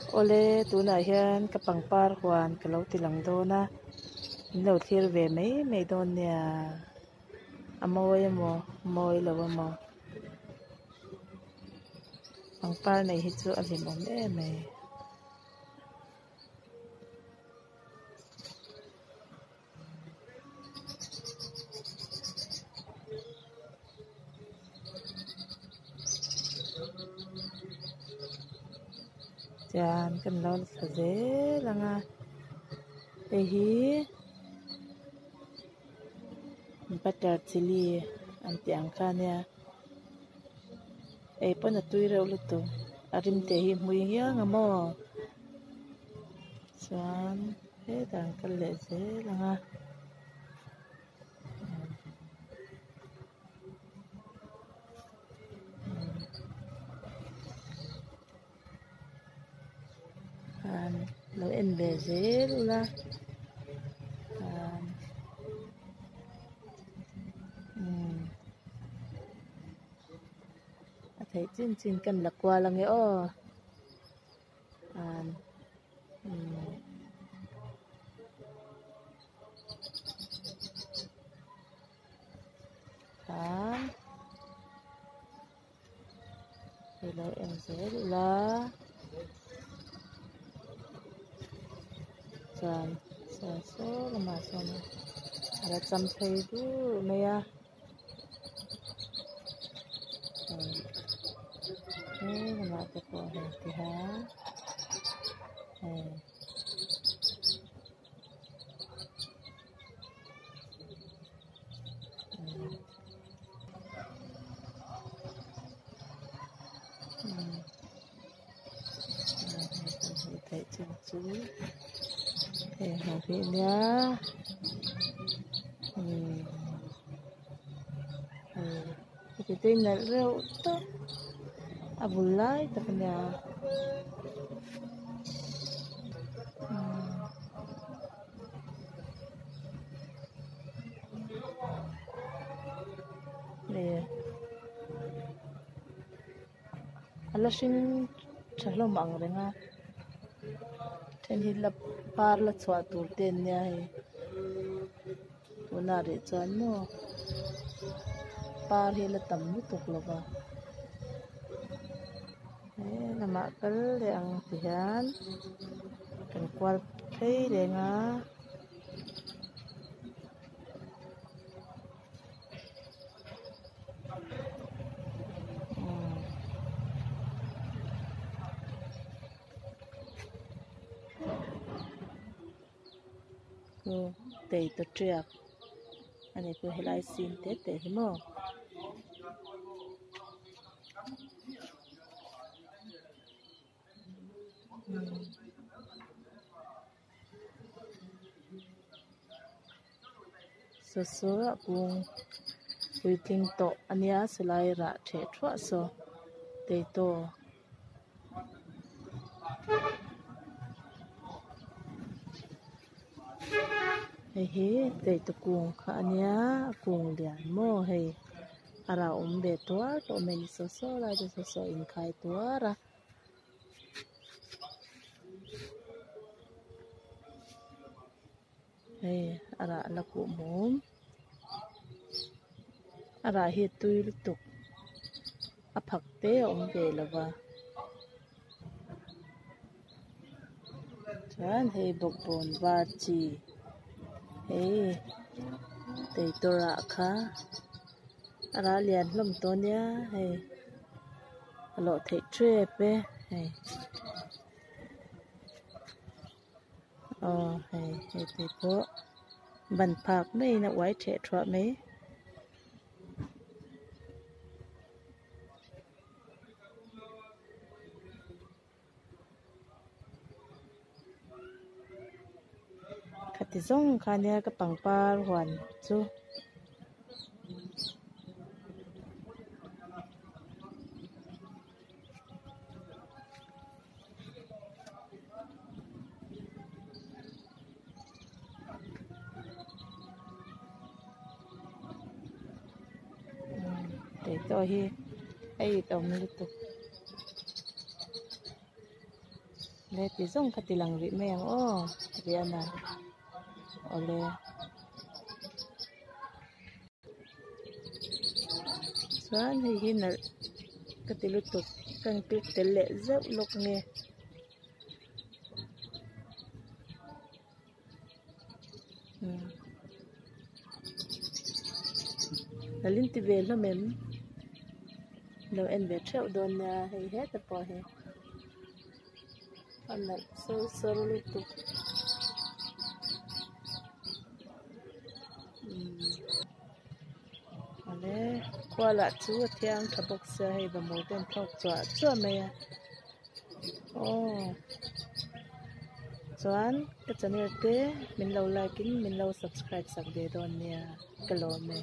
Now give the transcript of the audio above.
Awle tunah hian ka pangpar huan ka lo ti lang dawn a min lo thlir ve mai mai dawn nia a mawi emaw mawi lo emaw pangpar nei hi chu a hlimawm em mai. Chuan kan lo la thla zel ang a hei hi butter chilli an tih ang kha ania ei pawn a tui reuh lutuk a rim te hi hmui ngiang ang maw chuan. Hetah an kal leh zel ang a. An lo en ve zel ula umm a theih chin chin kan la kual ange aw. Khan hei lo en zel ila chuan saw saw lamah sawn a la cham phei dur mai a. He lamah te pawh hei ti hian hei theih chin chu hei ho hi nia heti te nalh reuh tawp a bul lai tak ania A la hring tha hlawm ang reng a then hi la par la chhuah tur te an nia hei tunah rih chuan maw par hi la tam lutuk lo va he lamah kal leh ang ti hian kan kual phei reng a. Tei ta tiak ani pawh helai sin te te hi maw. Saw saw a kung puitling tawh a nia sawlai rah theh thuah saw teitaw. Hei hi teitaw kung kha a nia a kung lian maw hei a rah awm ve tuar tawh mai a ni saw saw lai te saw saw a inkhai tuar a. Hei a rah la kuh mum a rah hi a tui lutuk a phak te a awm ve lo va chuan hei bawkbawn var chi hei teitur ah kha a rah lian hlawm tawh a nia hei a lawh theih tep e hei. Aw hei hei te pawh ban phak maiin a uai theh thuah mai. Khati zawng kha nia ka pangpar huan chu. Tei tawh hi a it awm lutuk. Le ti zawng kha ti lang rih mai ang aw Rihanna awle. Chuan hei hi nalh ka ti lutuk ka in click tel leh zeuh lawk nge. Nalh in ti ve hlawm em? Lo en ve theuh dawn nia hei heta pawh hi a nalh sawr sawr lutuk. Awle khua lah chu a thiang tha bawk sia hei vamur te an thlawk chuah chuah mai a aw chuan ka channel te min lo like in min lo subscribe sak ve dawn nia ka lawm e.